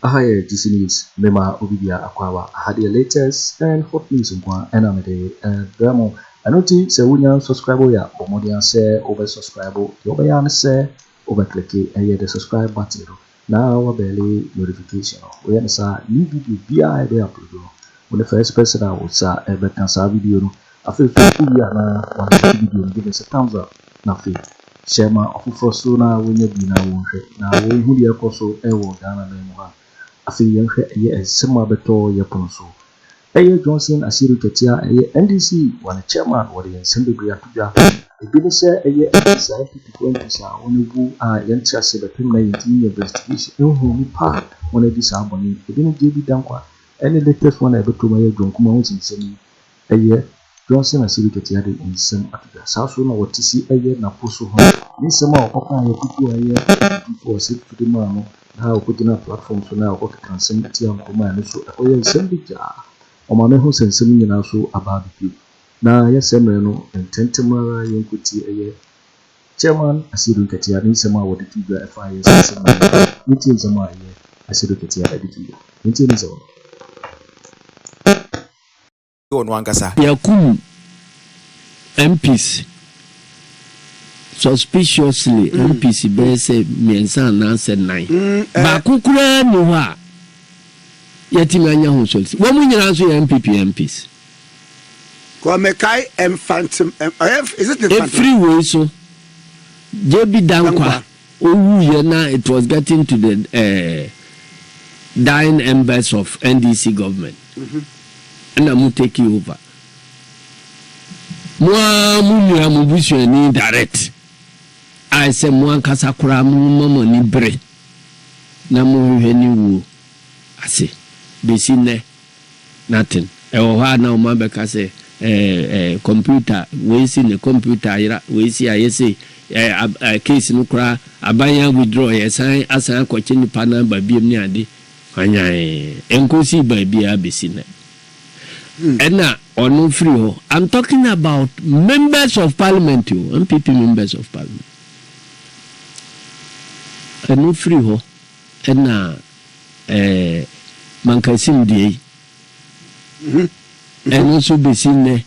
Aha yɛ GC News, mema obi bia akwaaba. Aha deɛ, latest and hot news nko a ɛna mede ɛbrɛ mo. Ɛno nti sɛ wonya subscribe yɛ a, bɔ mmɔden sɛ wobɛ subscribe. Deɛ wobɛyɛ ne sɛ wobɛ click ɛyɛ the subscribe button no na wa bell notification no. Woyɛ no saa, new video biara ɛbɛyɛ upload no, wo ne first person a wo nsa ɛbɛka saa video no. Afei so wowie a, na wa like video no, give us a thumbs up, na afei hyɛ ma ɔfoforɔ so na wɔnya bi na wɔnhwɛ na wɔnhu deɛ ɛkɔ so ɛwɔ Ghana man mu ha. Afei yɛnhwɛ ɛyɛ nsɛm a bɛtɔ yɛ pono so. Ɛyɛ Johnson Asiedu Nketia, ɛyɛ NDC wɔne chairman, wɔde nsɛm bebree ato dwa. Ebi ne sɛ ɛyɛ MPs a NPP foɔ MPs a wɔn awu a yɛnte ase bɛpem na yɛntumi nyɛ investigation ehu nipa a wɔn adi saa bɔne. Ebi ne JB Dankwa, ɛne latest one a ɛbɛtɔ mu, ɛyɛ John Kuma ho nsɛm yi. Ɛyɛ Johnson Asiedu Nketia de nsɛm ato dwa saa so na wɔte si ɛyɛ Napo so ho ne nsɛm a ɔkɔka a yɛtutu a ɛyɛ tutufoɔ ɔsɛ tutu de maa no na ɔkɔgyina platform so na ɔkɔkeka nsɛm tia Nkrumah. Ɛno so ɛkɔyɛ nsɛm bi gyaa ɔmaame ho sɛ nsɛm nyinaa so aba abɛpie na yɛsɛ mmerɛ no ntɛntɛm ara. Yɛnkɔtie ɛyɛ Chairman Asiedu Nketia ne nsɛm a wɔde to dwa ɛfa yɛ nsɛm no. Yɛntie nsɛm a ɛyɛ Asiedu Nketia ɛde to dwa. Yɛntie ne nsɛm no. Ɔno ankasa. Yɛkum MPs suspiciously, MPs bɛyɛ sɛ mmiɛnsa anaasɛ nnan. Baako koraa ni hɔ a yɛtumi anya ho solution. Wɔn mu nyinaa nso yɛ NPP MPs. Kɔmɛkae Mfantim, is it Mfantim? Efiri wei so, JB Dankwa owuiɛ na it was getting to the dying embers of NDC government ɛna mo take over. Mo ara mo nua, mo busuani direct a sɛ mo ankasa koraa mo ma mo ani bere na mo hwehwɛ ne wuo ase. Besi nnɛ, nothing. Ɛwɔ hɔ a na wɔn abɛka sɛ ɛɛ ɛɛ computer wei si ne computer ayera, wei si ayɛ sei, ɛɛ ɛɛ case no koraa aban ya withdraw, yɛ san asan akɔkye nipa na aba biem ne ade hwanyan nkosi baabi a besi nnɛ. Ɛna ɔno firi hɔ. I'm talking about members of parliament o, NPP members of parliament. Ɛno firi hɔ, ɛna Mankasim deɛ yi, ɛno nso besi nnɛ,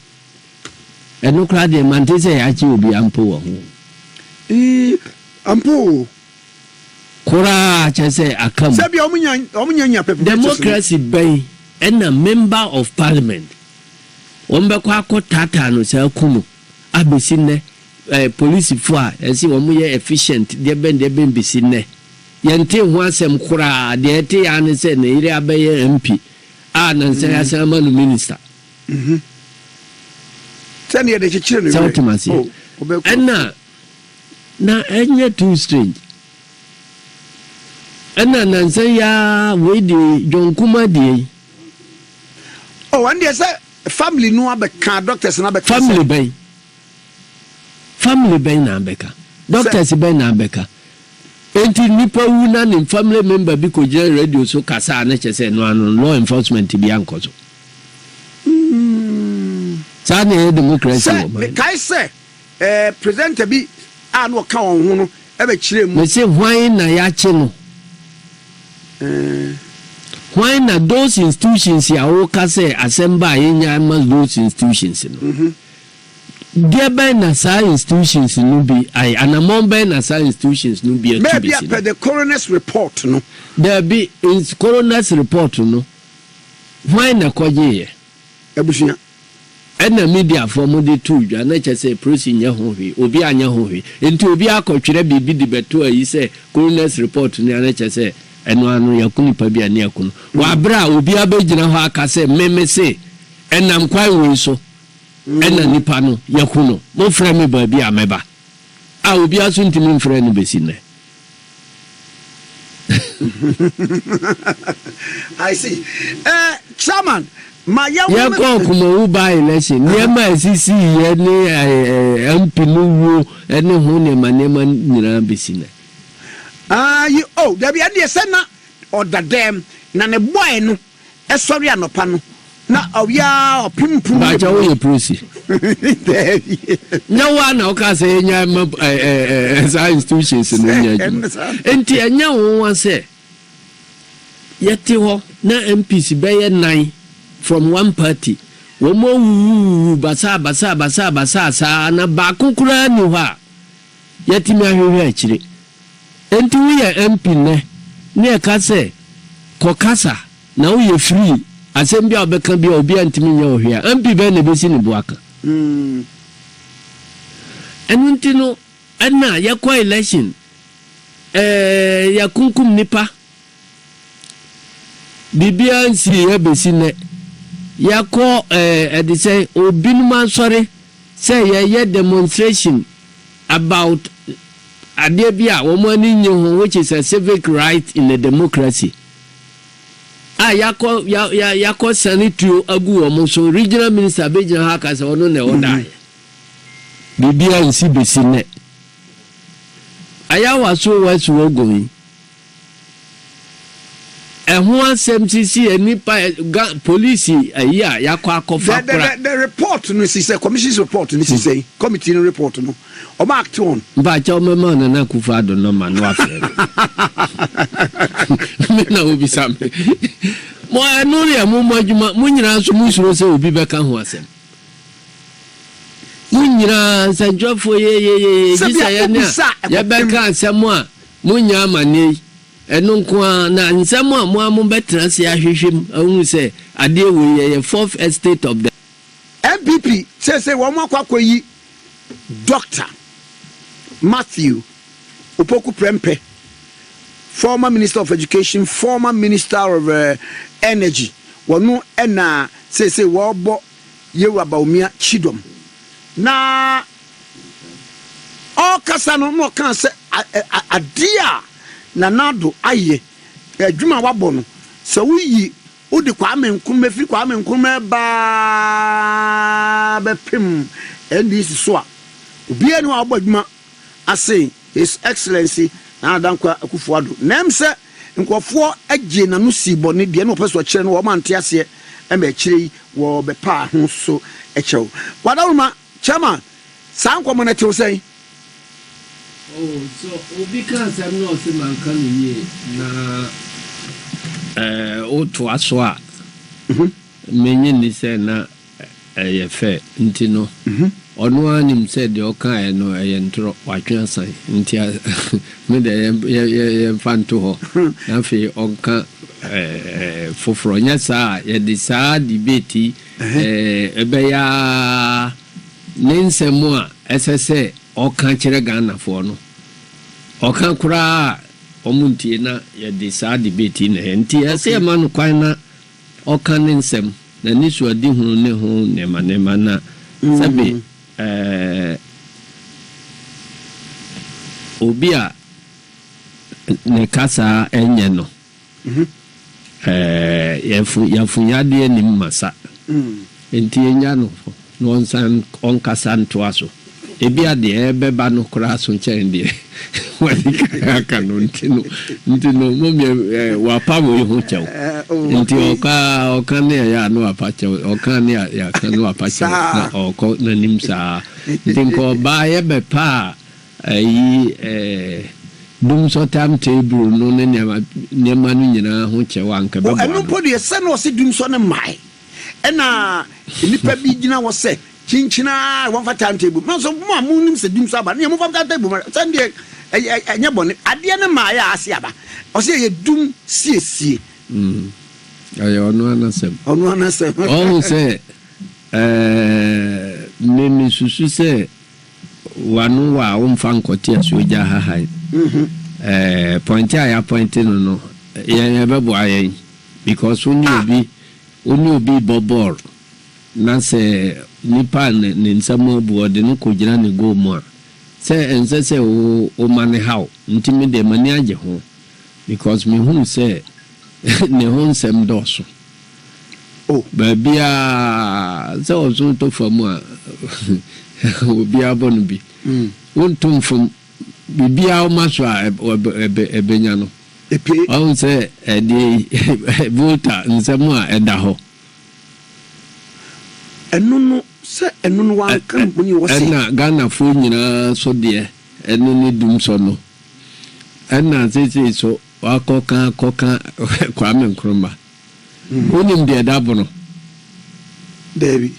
ɛno koraa deɛ, mante sɛ yɛakye obi ampo wɔ ho. Ii, ampo o. Koraa kyerɛ sɛ aka mu. Sɛbi ɔmo nya perpetrators no. Democracy bɛn ɛna member of parliament wɔn bɛkɔ akɔ taataa no saa ku no abɛsi nnɛ, polisifoɔ a ɛsɛ wɔn yɛ efficient deɛ bɛn deɛ bɛn, bɛsi nnɛ yɛnte ho asɛm koraa? Deɛ ɛte ya ne sɛ ne yere abɛyɛ MP a nansa yɛ asan ama no minister. Sɛni yɛde kyekyere no sɛ werɛ. Wotem aseɛ? Oh, ɔbɛkɔ. Ɛna na ɛnyɛ too strange. Ɛna nansa yi a wei deɛ, John Kuma deɛ yi. Oh, ɛn deɛ sɛ family no abɛka, doctors no abɛka. Family bɛn? Family bɛn na abɛka? Doctors bɛn na abɛka? Enti nipa wu na ne family member bi kɔ gyina radio so kasa a, ne kyɛ sɛ no ano law enforcement bi ankɔ so. Saa na ɛyɛ democracy sɛ wɔ man. Mekae sɛ presenter bi a na ɔka wɔn ho no ɛbɛkyerɛ mu. Mese hwan na yɛakye no? Hwan na those institutions a wɔka sɛ asɛm ba a yɛnya ma those institutions no, deɛ bɛn na saa institutions no bi ayɛ? Anammɔn bɛn na saa institutions no bi atu maybe bɛsi apɛ the coroner's report no. Daabi, coroner's report no, hwan na kɔgyeeɛ? Abusua. Ɛna mediafoɔ mo de to dwa na kyɛ sɛ polisi nyɛ ho hwee, obi anyɛ ho hwee, nti obi akɔtwerɛ biribi de bɛto ayi sɛ coroner's report no ana kyɛ sɛ ɛno ano yɛko nipa bi a ne yɛko no wɔ abere a obi abɛgyina hɔ aka sɛ meme se ɛnam kwan wei so ɛna nipa no yɛko no, mofrɛ me baabi a mɛba a obi aso ntumi mfrɛ no bɛsi nnɛ. I see. Chairman, ma yɛ Yɛkɔ Kumawu by election, nneɛma a esisi yɛ ne MP no wuo ne ho nneɛma nneɛma nyinaa bɛsi nnɛ. Ah, yi oh, dabi, ɛdeɛ sɛ na ɔda dɛm na ne boy no ɛsɔre anɔpa no na ɔwia ɔpem pum. Baakyɛ woyɛ polisi. Dabi. Nyɛ wo a na woka sɛ yɛnya ma saa institutions no nya adwuma, nti ɛnyɛ wo wa sɛ Yɛte hɔ na MPs bɛyɛ nnan from one party, wɔn awuwuwuwu basaa basaa basaa basaa saa na baako koraa nni hɔ a yɛatumi ahwehwɛ akyire. Enti woyɛ MP nnɛ na yɛka sɛ kɔ kasa na woyɛ free, asɛm bi a wobɛka biara obiara ntumi nyɛ wo hwee a, MP bɛn na ɛbɛsi ne bo aka? Ɛno nti no ɛna yɛkɔ election, ɛɛ yɛakunkum nnipa. Biribiara nsii yɛ bɛsi nnɛ. Yɛakɔ ɛɛ ɛde sɛn, obinom asɔre sɛ yɛyɛ demonstration about adeɛ bi a wɔn ani nnye ho which is a civic right in a democracy a yɛakɔ ya ya yɛakɔ sane tuo agu wɔn so regional minister bɛgyina hɔ aka sɛ ɔno na ɛwɔ daeɛ. Biribiara nsi bɛsi nnɛ. Ayawaso West Wuogon yi. Ɛho asɛm sisi yɛ nipa ga polisi ayi a yakɔ akɔfa The, kora. the, the report no si sɛ commission's report no si sɛ committee no report no ɔmo act on. Mpakyɛw mɛma Nana Akufo Addo nɔma na wafrɛ me. Me na wobisa me. Mo ɛno yɛ mo mo adwuma mo nyinaa nso mo suro sɛ obi bɛka ho asɛm. Mo nyinaa nsɛntwerɛfoɔ yeyeyeye gye sɛ yɛne a yɛbɛka asɛm a Monnya amanneɛ yi, ɛno nko ara, na nsɛm a mo ara mobɛtena ase ahwehwɛ mu ahunu sɛ adeɛ wei yɛyɛ fourth estate of the. NPP seesei wɔn akɔ akɔyi Doctor Matthew Opoku Prempeh, former Minister of Education, former Minister of Energy, wɔno na seesei wɔrebɔ Yewura Bawumia kyidɔm. Na Ɔrekasa no na ɔkaa sɛ adeɛ a Nana Addo ayɛ, adwuma a wabɔ no, sɛ woyi wode Kwame Nkrumah firi Kwame Nkrumah ba ara bɛpem NDC so a, obiara nni hɔ a wabɔ adwuma asen His Excellency Nana Dankwa Akufo Addo. Na ɛm sɛ nkurɔfoɔ gyee n'ano sii bɔne, deɛ na ɔpɛ sɛ ɔkyerɛ no wɔn ante aseɛ ma akyire yi wɔbɛpaa ho so kyɛw. Wadawuruma, Chairman, Saa nkɔmmɔ no ɛtew sɛn? Oh, so obi ka asɛm na ɔse manka no yie na eh, wotoa so a, mennye nni sɛ na ɛyɛ fair. Nti no, ɔno ara nim sɛ deɛ ɔkaeɛ no ɛyɛ ntorɔ, watwe asan. Nti me deɛ yɛmfa nto hɔ na afei ɔnka eh, foforɔ. Nyɛ saa a, yɛde saa debate yi eh, ɛbɛyɛ ara. Ne nsɛm a ɛsɛ sɛ ɔka kyerɛ Ghanafoɔ no, ɔka koraa a wɔn ntie na yɛde saa debate yi na ɛyɛ. Nti ɛsɛ sɛ yɛma no kwan na ɔka ne nsɛm, n'anisoadehunu ne ho nneɛma nneɛma na sɛbe ɛɛ obi a ne kasa nyɛ no. Ɛɛ, yafunu yadeɛ nnim masa. Enti yɛnnya no hɔ na ɔnsan ɔnkasa ntoa so. Ebia deɛ ɛrebɛba no koraa so kyɛn deɛ wadi kan aka no nti no, nti no mom yɛ ɛɛ wapa wei ho kyɛw. Nti ɔka ɔka ne ɛyɛ a na wapa kyɛw, ɔka ne yɛaka na wapa kyɛw na ɔkɔ n'anim saa. Nti nka ɔbaa yɛbɛpa a Ayi eh, dumsɔ time table no ne nneɛma nneɛma no nyinaa ho kyɛw a anka O, ɛbɛboa ɛno no. mpo deɛ, sɛ na ɔse dumsɔ no mmae, ɛna nnipa bi gyina hɔ sɛ kyinkyin ara wɔmfa time table ma, nso mo a monim sɛ dumsɔ aba no deɛ momfa time table ma, sɛ deɛ ɛyɛ ɛnyɛ bɔne, adeɛ no mmaeɛ a ase aba, ɔse ɛyɛ dum siesie. Mm, ɛyɛ ɔno ara n'asɛm. Ɔno ara n'asɛm. Ɔhu sɛ, eh, me mesusu sɛ W'ano wɔ a womfa nkɔte asuogya hahan. Ɛɛ pɔinte a yɛapɔinte no no, yɛn ɛbɛboa yɛn because wo ne obi wo ne obi rebɔ bɔɔl na sɛ nipa a ne ne nsa mu abu ɔde no kɔgyina ne goal mu a, sɛ ɛnsɛ sɛ wo woma no haw. Nti me deɛ m'ani agye ho because mehunu sɛ ne ho nsɛm dɔɔso. Oh. Baabiara sɛ ɔso tɔ fam a, obiara bɔ no bi. Wonto mfom, biribiara woma so a ɛbɛnya no. Wahu sɛ ɛdeɛ yi, Volta nsɛm a ɛda hɔ. Ɛno no, sɛ ɛno no wanka mpo ne ɔse. Ɛna Ghanafoɔ nyinaa so deɛ, ɛno ne dumsɔ no. Ɛna seesei so. Wakɔka akɔka Kwame Nkrumah. Wonim deɛ ɛda bono? Daabi.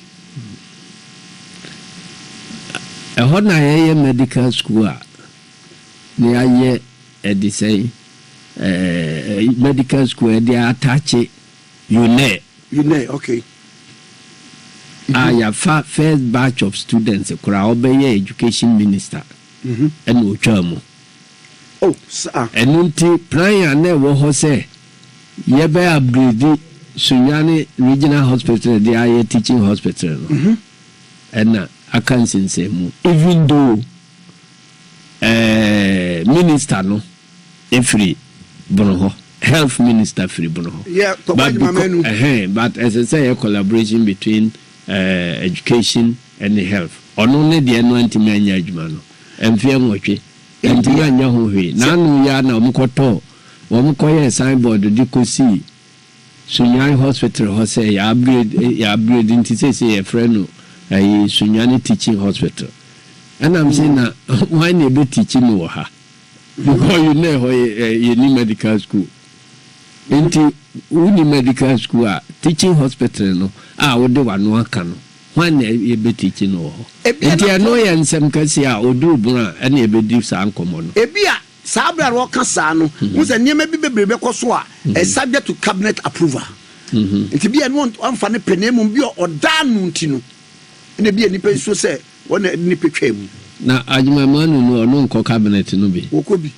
Ɛhɔ na yɛyɛ medical school a na yɛayɛ ɛde sɛn ɛɛ medical school ɛde ataakye UNER. UNER, okay. A yɛafa first batch of students koraa, ɔbɛyɛ education minister ɛna otwaa mu. Oh, saa. Ɛno nti plan a na ɛwɔ hɔ sɛ yɛbɛ upgrade Sunyani Regional Hospital de ayɛ teaching hospital no, ɛna aka nsensɛn even though minister no efiri Bono hɔ, health minister firi Bono hɔ. Yeah, but because, but ɛsɛ sɛ yɛ collaboration between education and health. Ɔno ne deɛ no ntumi anya adwuma no mfeɛ 8 ntumi anya ho hwee. N'ano yɛ na wɔn kɔtɔ wɔn kɔyɛ signboard de kɔsi Sunyani Hospital hɔ sɛ yɛ upgrade, yɛ upgrade, nti sɛ yɛfrɛ no ɛyi Sunyani Teaching Hospital. Ɛnam sɛ na wɔn na ebe teaching no wɔ ha, because you know hɔ yɛ yɛ ni medical school, nti wuni medical school a, teaching hospital no a wode w'ano aka no, hwan na yɛbɛ teaching no wɔ hɔ? Nti ɛno yɛ nsɛm kɛse a oduru bono a ɛna yɛbɛdi saa nkɔmɔ no. Ebi a saa abira a wɔka saa no n sɛ nneɛma bi bebree bɛkɔ so a ɛ subject to cabinet approval, nti bi a no ɔnfa ne pɛ na emu bi a ɔdaa no, nti no ɛna bi a nipa nsuo sɛ wɔn na nipa twa mu. Na Agyeman-Manu no, ɔno nkɔ cabinet no bi? Wɔkɔ bi.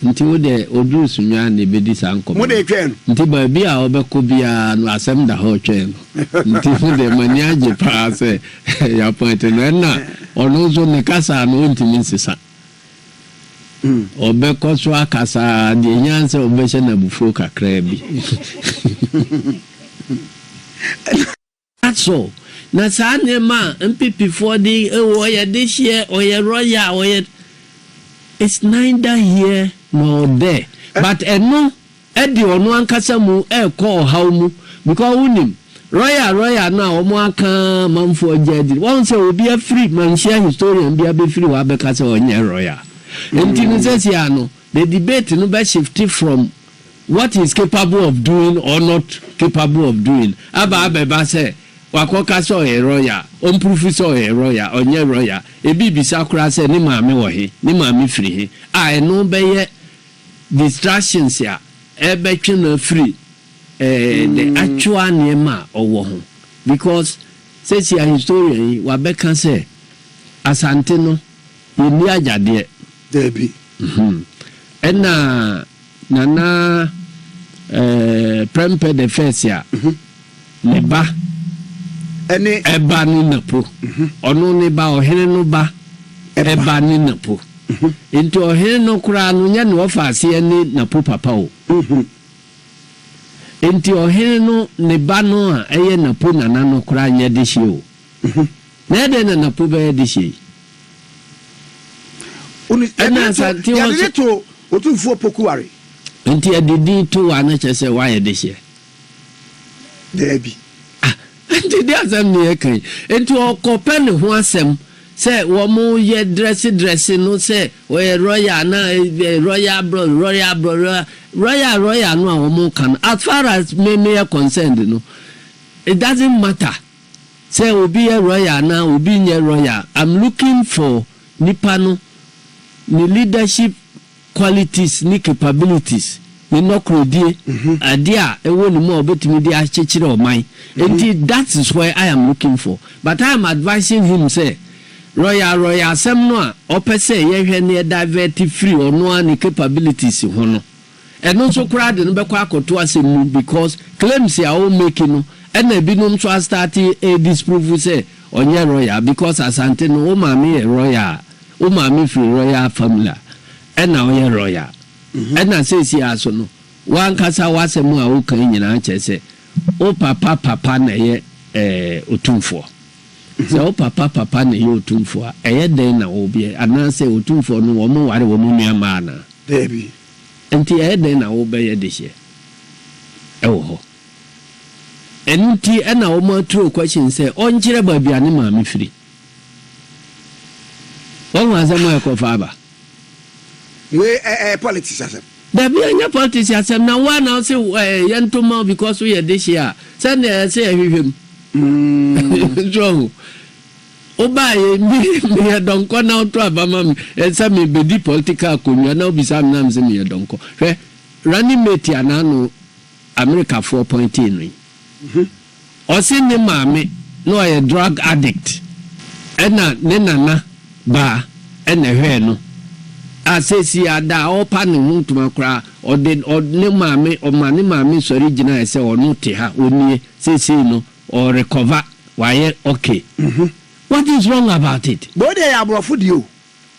Nti wo de oduru Sunyani na ebedi saa nkɔmɔ. Mo de twɛn no. Nti baabi a ɔbɛkɔ biara no, asɛm da hɔ twɛn no. Nti mo de mani agye paa sɛ yɛ appoint no, ɛna ɔno nso ne kasa no ɔntumi nsesa. Ɔbɛkɔ so akasa deɛ nyan sɛ ɔbɛhyɛ n'abufuo kakraa bi. That's all. Na saa nneɛma a NPP foɔ de ɔyɛ de hyɛ ɔyɛ royal ɔyɛ, it's neither here nor there, but ɛno ɛde ɔno ankasa mu ɛɛkɔ ɔhaw mu, because wonim royal royal no a wɔn aka amanfoɔ gye adi wɔn sɛ obi afiri Manhyia, historian bi abɛfiri hɔ abɛka sɛ ɔnyɛ royal. Nti no sɛsi ano the debate no bɛ shift from what he is capable of doing or not capable of doing aba abɛba sɛ wakɔka sɛ ɔyɛ royal, ɔmprove sɛ ɔyɛ royal, ɔnyɛ royal. Ebi bisa koraa sɛ ne maame wɔ he, ne maame firi he, a ɛno bɛyɛ distractions a ɛbɛtwe no afiri the actual nneɛma a ɔwɔ ho, because sɛsi a historian yi wabɛka sɛ Asante no yɛnni agyadeɛ. Daabi. Ɛna Nana Prempeh the First a ne ba ɛne ɛba ne Napo, ɔno ne ba ɔhene no ba ɛba ne Napo, nti ɔhene no koraa no nyɛ ne ɔfa aseɛ ne Napo papa o. Nti ɔhene no ne ba no a ɛyɛ Napo nana no koraa nyɛ de hyɛ o. Na ɛdɛn na Napo bɛyɛ de hyɛ yi? Ɛna Asante hɔ yɛde ne to Otumfuo Pokuware. Nti ɛde din to wa no kyerɛ sɛ woayɛ de hyɛ? Daabi. Ah, nti de asɛm ne yɛka yi, nti ɔkɔpɛ ne ho asɛm sɛ wɔn yɛ dress dress no sɛ ɔyɛ royal na royal blood, royal blood, royal royal royal no a wɔn ka no, as far as me me yɛ concerned no, it doesn't matter sɛ obi yɛ royal na obi nyɛ royal. I'm looking for nipa no ne leadership qualities ne capabilities ne nɔkorodie, adeɛ a ɛwɔ ne mu a ɔbɛtumi de akyekyere ɔman. Nti that is where I am looking for, but I am advising him sɛ royal royal asɛm no a ɔpɛ sɛ yɛhwɛ ne yɛ divert firi ɔno a ne capabilities ho no, ɛno nso koraa de no bɛkɔ akɔto asɛm mu, because claims a ɔmake no, ɛna ebinom nso astart disprove sɛ ɔnyɛ royal, because Asante no, wo maame yɛ royal, wo maame firi royal family a ɛna ɔyɛ royal. Ɛna seesie aso no, wankasa w'asɛm a woka yi nyinaa kyerɛ sɛ wo papa papa na ɛyɛ otumfoɔ. Sɛ wo papa papa na ɛyɛ otumfoɔ a, ɛyɛ dɛn na wɔbɛ anaasɛ otumfoɔ no wɔn ware wɔn nua mmaa na Daabi. Nti ɛyɛ dɛn na wobɛyɛ de hyɛ ɛwɔ hɔ? Ɛno nti ɛna wɔn aturo question sɛ ɔnkyerɛ baabi a ne maame firi. Wɔn ho asɛm a ɛkɔfa aba. Wei ɛ ɛ politics asɛm. Dabi ɛnyɛ politics asɛm na woa na wose eh, yɛnto ma wo because woyɛ dehye a sɛnea ɛsɛ yɛhwehwɛ mu. Mm. So ho. Wobaeɛ me meyɛ dɔnkɔ na woto aba ma me sɛ mebɛdi political akonnwa na wobisa me na mese meyɛ dɔnkɔ. Hwɛ running mate a n'ano Amerikafoɔ pɔintee no yi. Ɔse ne maame na ɔyɛ drug addict ɛna ne nana baa ɛna ɛhwɛɛ no a seesei a da a ɔrepa ne ho ntoma koraa ɔde ne maame ɔma ne maame sɔre gyinaeɛ sɛ ɔno te ha ɔnie seesei no ɔrecover wayɛ okay. What is wrong about it? But wei deɛ ɛyɛ aborɔfo deɛ o.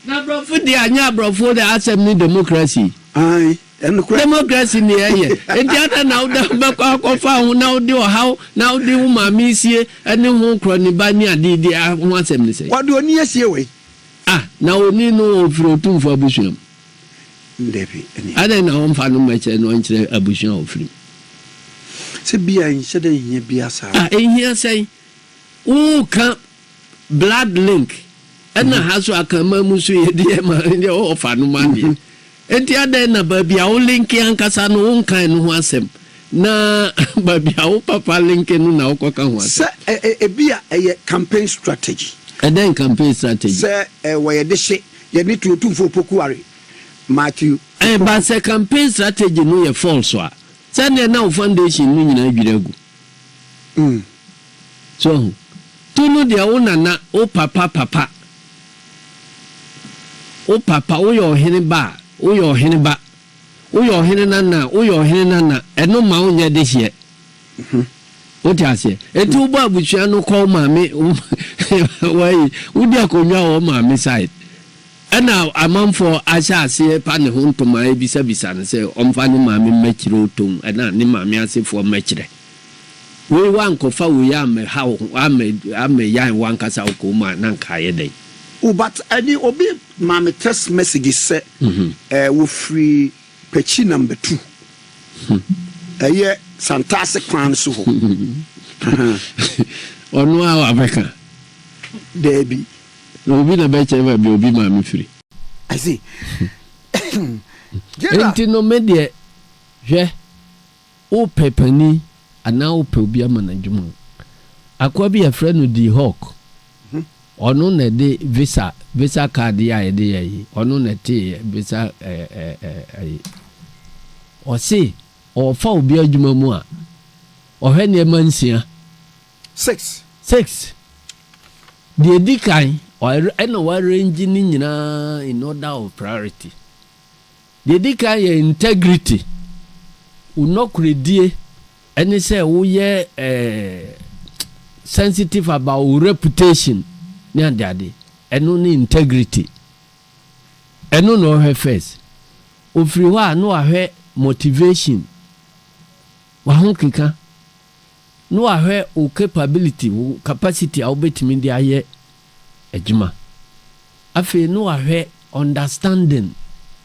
Na aborɔfo deɛ anyɛ aborɔfo de asɛm ne democracy. Ae, ɛnokorɛ. Democracy ne ɛyɛ. Enti adɛn na wode bɛkɔ akɔfa ho na wode ɔhaw na wode wo maame sie ne ho korɔ ne ba ne ade di ho asɛm ne sɛn? Wɔde oni asie wei. Ah, na oni no ɔfiri Otumfoɔ abusua mu. Dabi, ɛneɛ. Adɛn na wɔmfa no mmɛkyerɛ na ɔnkyerɛ abusua a ɔfiri mu? Sɛ bia ɛnhyɛ da nhia bia saa. Ah, ɛnhia sɛn? Woka blood link ɛna ha so akanman mu so yɛdi yɛ ma deɛ ɔfa no ma deɛ enti adɛn na baabi a wo linke ankasa no wonkan no ho asɛm na baabi a wo papa linke no na wokɔka ho asɛm. Sɛ ebi a ɛyɛ campaign strategy. Ɛdɛn campaign strategy? Sɛ wɔyɛ de hye yɛne to Otumfoɔ Opoku Ware Matthew. Ɛɛ but sɛ campaign strategy no yɛ false a sɛdeɛ na wo foundation no nyinaa dwiri agu. So wahu? To no deɛ wo nana, wo papa papa, wo papa, woyɛ ɔhene ba a, woyɛ ɔhene ba, woyɛ ɔhene nana a, woyɛ ɔhene nana, ɛno mma wonyɛ dehyeɛ. Wote aseɛ? Enti wobɔ abusua no kɔ wo maame, wayi, wodi akonnwa wɔ wo maame side. Ɛna amanfoɔ ahyɛ aseɛ pa ne ho ntoma ebisabisa no sɛ ɔmfa ne maame mmɛkyerɛ otom, ɛna ne maame asefoɔ mmɛkyerɛ. Wei woankɔfa wei ammɛha wo ho ammɛ ammɛyan w'ankasa wo kɔn mu a na anka ayɛ dɛn? Oh but ɛne obi maa me text message sɛ ɛɛ wɔfiri Pakyi number two ɛyɛ Santase kwan so hɔ. Ɔno a wabɛka? Daabi. Na obi na bɛkyerɛ baabi a obi maame firi. I see. General. Enti no me deɛ hwɛ. Wopɛ panin anaa wopɛ obi ama no adwuma a, akoa bi a yɛfrɛ no Dee Hawk, ɔno na ɛde visa, visa card yi a yɛde yɛ yi, ɔno na ɛteeɛ visa ɛɛ ɛɛ ɛyi. Ɔse ɔrefa obi adwuma mu a, ɔhwɛ nneɛma nsia. Six. Six. Deɛ ɛdi kan, ɛna wɔarrange ne nyinaa in order of priority. Deɛ ɛdi kan yɛ integrity, wo nɔkorɛdie ɛne sɛ woyɛ sensitive about wo reputation ne adeade, ɛno ne integrity. Ɛno na ɔhwɛ first. Ɔfiri hɔ a na wahwɛ motivation, w'ahokeka, na wahwɛ wo capability, wo capacity a wobɛtumi de ayɛ adwuma. Afei na wahwɛ understanding,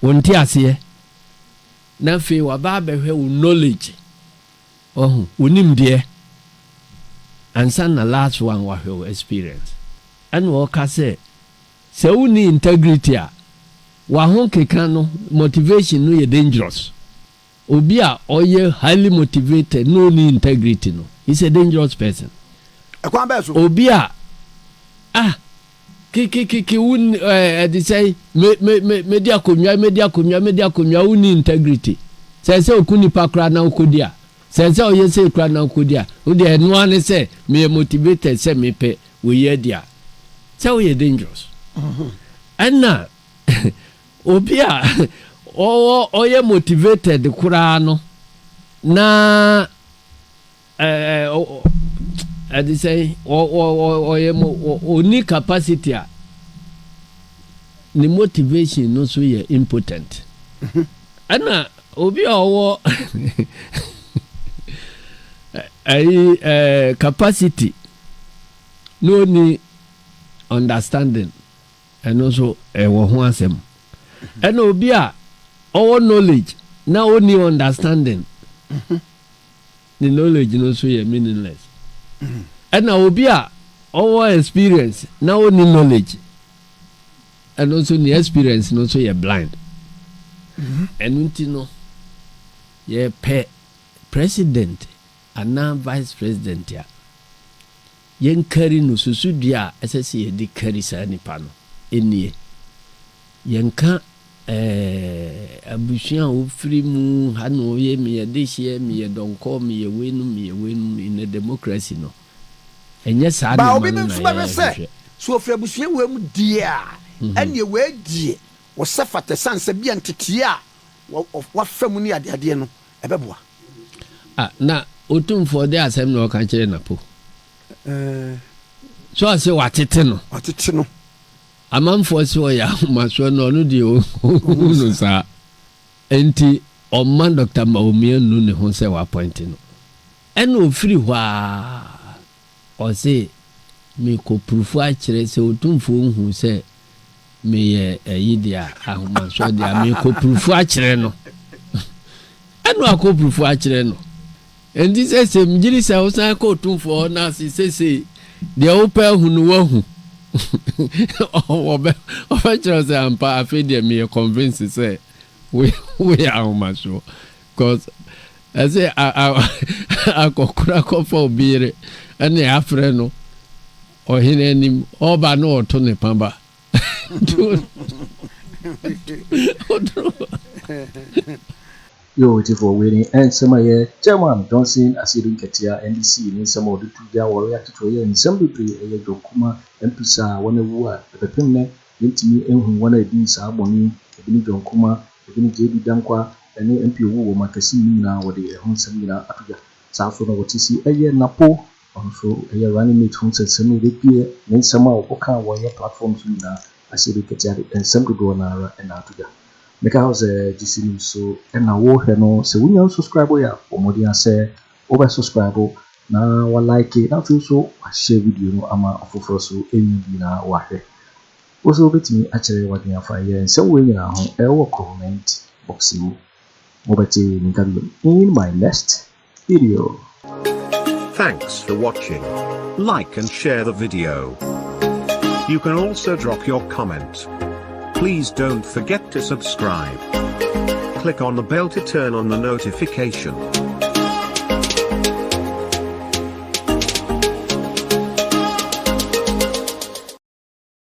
wo nteaseɛ, na afei waba abɛhwɛ wo knowledge, wahu, wo nimdeɛ, ansa na last one wahwɛ wo experience. Ɛna ɔka sɛ, sɛ wonni integrity a, w'ahokeka no, motivation no yɛ dangerous. Obi a ɔyɛ highly motivated na ɔnni integrity no, he's a dangerous person. Ɛkwan bɛn so? Obi a, ah, kikikiki, wo ɛɛ ɛde sɛn, me me me medi akonnwa, medi akonnwa, medi akonnwa, wonni integrity. Sɛ sɛ oku nipa koraa na wokɔdi a, sɛ sɛ ɔyɛ sei koraa na wokɔdi a, wo deɛ ɛno ara ne sɛ meyɛ motivated sɛ mepɛ wei adi a, sɛ woyɛ dangerous. Ɛna Obi a ɔwɔ ɔyɛ motivated koraa no na ɛde sɛn ɔyɛ ɔni capacity a ne motivation no so yɛ impotent. Ɛna obi a ɔwɔ ɛyi capacity na ɔni understanding. Ɛno nso ɛwɔ ho asɛm. Ɛna obi a ɔwɔ knowledge na ɔnni understanding, ne knowledge no nso yɛ meaningless. Ɛna obi a ɔwɔ experience na ɔnni knowledge, ɛno nso ne experience no nso yɛ blind. Ɛno nti no. Yɛpɛ president anaa vice president a, yɛnkari no, susudua a ɛsɛ sɛ yɛde kari saa nipa no nie. Yɛnka eh, abusua a wofiri mu ha na ɔyɛ, meyɛ dehyeɛ, meyɛ dɔnkɔ, meyɛ weinom, meyɛ weinom. In a democracy no, ɛnyɛ saa Ba nneɛma obi no bi na nso bɛhwɛ sɛ yɛhwehwɛ. sɛ ofiri abusua wei mu deɛ a, ɛneɛ wei deɛ wɔsɛ fata, sane sɛ bia nteteɛ a wafa mu ne adeadeɛ no ɛbɛboa. Ah, na Otumfoɔ de asɛm na ɔka kyerɛ Napo. So ɔse watete no. Watete no. Amanfoɔ se ɔyɛ ahomasoɔ na ɔno deɛ ɔhu no saa. Enti ɔmma Dr. Bawumia nnu ne ho sɛ wapɔinte no. Ɛna ɔfiri hɔ ara ɔse mekɔ purufu akyerɛ sɛ Otumfoɔ nhu sɛ meyɛ ayi deɛ a, ahomasoɔ deɛ a, mekɔ purufu akyerɛ no. Ɛna wakɔ purufu akyerɛ no. Enti sese megyedi sɛ wosan kɔ Otumfoɔ hɔ na ase sesei deɛ wopɛ ahu no woahu. Ɔbɛ ɔbɛkyerɛ wo sɛ ampa afei deɛ meyɛ convince sɛ woyɛ ahomasoɔ. Cause ɛsɛ akɔkora kɔfa obi yere ɛne afrɛ no ɔhene anim ɔba na ɔto ne pa ba. Yo ɔtifoɔ, wei ne nsɛm a ɛyɛ Chairman Johnson Asiedu Nketia, NDC, ne nsɛm a ɔde to dwa wɔ React to ɛyɛ nsɛm bebree ɛyɛ John Kumah MPs a wɔn awu a ɛbɛpem nnɛ yɛntumi nhu wɔn a ɛdii saa bɔne yi, ebi ne John Kumah, ebi ne JB Danquah ɛne MP owu wɔ Mankasim no nyinaa wɔde ɛho nsɛm nyinaa ato dwa. Saa nso na wɔte si ɛyɛ Napo, ɔno nso ɛyɛ running mate ho nsɛnsɛm a ɛbɛpue ne nsɛm a ɔkɔkaa wɔ ɛyɛ platform so nyinaa Asiedu Nketia de nsɛm dodoɔ no ara na ato dwa. Meka wo sɛ GC News so na worehwɛ no, sɛ wonya nsubscribe yɛ a, bɔ mmɔden ara sɛ wobɛ subscribe na wa like na afei nso wa share video no ama ɔfoforɔ so anya bi na wahwɛ. Wo nso wobɛtumi akyerɛ w'adwene afa yɛn nsɛm wei nyinaa ho ɛwɔ comment box mu. Mobɛte me nka bio in my next video. Thanks for watching. Like and share the video. You can also drop your comment. Please don't forget to subscribe. Click on the bell to turn on the notification.